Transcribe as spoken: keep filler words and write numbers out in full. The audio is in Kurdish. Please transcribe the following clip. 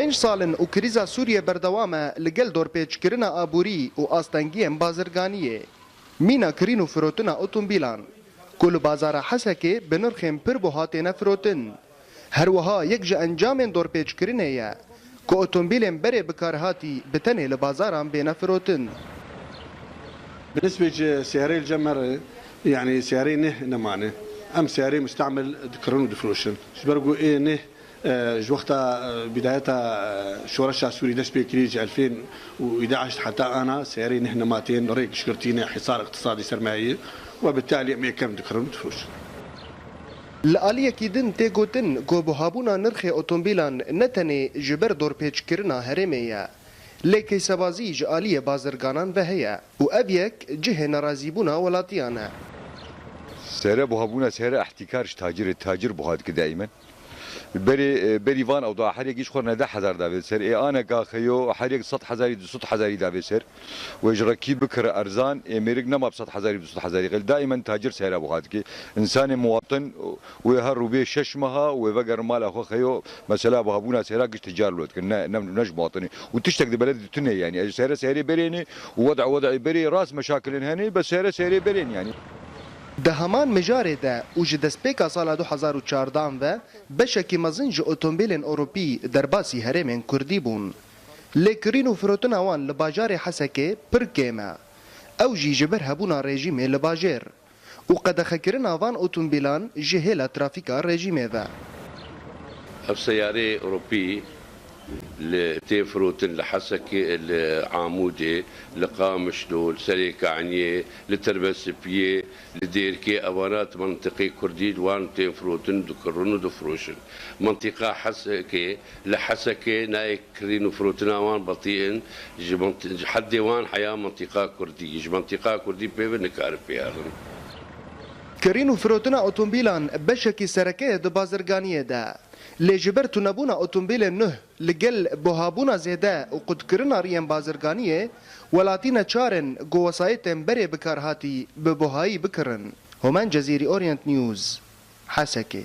Pênc sal in û krîza Sûriyê berdewam e li gel dorpêçkirina aborî û astengiyên bazirganiyê. Mîna kirîn û firotina otomobîlan ku li bazara Hesekê bi nirxên pir buha têne firotin. Her wiha yek ji encamên dorpêçkirinê ye ku otomobîlên berê bikarhatî bi tenê li bazaran bêne firotin. Bi nisbê ji seyareyê li cem me re, yanî seyareyê neh nemane. Em seyareyê mustemil dikirin û difiroşin. Ji ber ku ê neh, e, ji wexta, e, bidayeta, e, şoreşa Sûrî dest pê kirî ji elfên û îdeş heta ana seyareyê neh nema tên rê gişgirtî ne, hîsar îqtisadî ser me heye. We bi talî em ê kem dikirin û difiroşin. Li aliyekî din tê gotin ku buhabûna nirxê otomobîlan ne tenê ji ber dorpêçkirina herêmê ye, lê keysebazî ji aliyê bazirganan ve heye û ev yek cihê nerazîbûna welatiyan e. Sere buhabûna sere ehtîkar ji tacirê, tacir buha dike daîmen. Berê, e, berî van ew da her yek ji xwe re neh hezar davê ser. Ê aneka xeyo her yek sed hezarî, du sed hezarî davê ser. Wê ji rekî bikire erzan, ê mêrik nema bi sed hezarî, bi du sed hezarî. Qel daîmen tacir seyra buha dike. Însanê muwatin wê her rûbê şeş meha wê vegerin mala xwe xeyo. Mesela buhabûna seyra giş ticar lo dikin. Ne, ne, ne ji muwatinê. Û tiştek di beledî tune yanî. Ez seyre seyrê berêne û wed'a wed'ê berê rast meşakilên hene, be seyre seyrê berên yanî. Di heman mijarê de û ji destpêka sala du hezar û çardan ve beşekî mezin ji otomobîlên Ewropî derbasî herêmên Kurdî bûn. Lê kirîn û firotina wan li bajarê Hesekê pir kêm e. Ew jî ji ber hebûna rejîmê li bajêr û qedexekirina van otomobîlan ji hêla trafîka rejîmê ve. Ev seyarê Ewropî li tê firotin li Hesekê, li Amûdê, li Qamişlo, li Serê Kaniyê, li Tirbesipiyê, li Dêrkê, evana di mentiqê Kurdî wan tên firotin, dikirin û difiroşin. Mentiqa Hesekê, li Hesekê nayê kirîn û firotina wan betî in, ji menti-, ji heddê wan heya mentiqa Kurdî, ji mentiqa Kurdî pê ve nikare pê herin. Kirîn û firotina otomobîlan beşekî sereke ye di bazirganiyê de. Lê ji ber tunebûna otomobîlên nuh li gel buhabûna zêde û qutkirina riyên bazirganiyê, welatî neçar in ku wesayîtên berê bikarhatî bi buhayî bikirin. Homen Cezîrî, Orient News, Hesekê.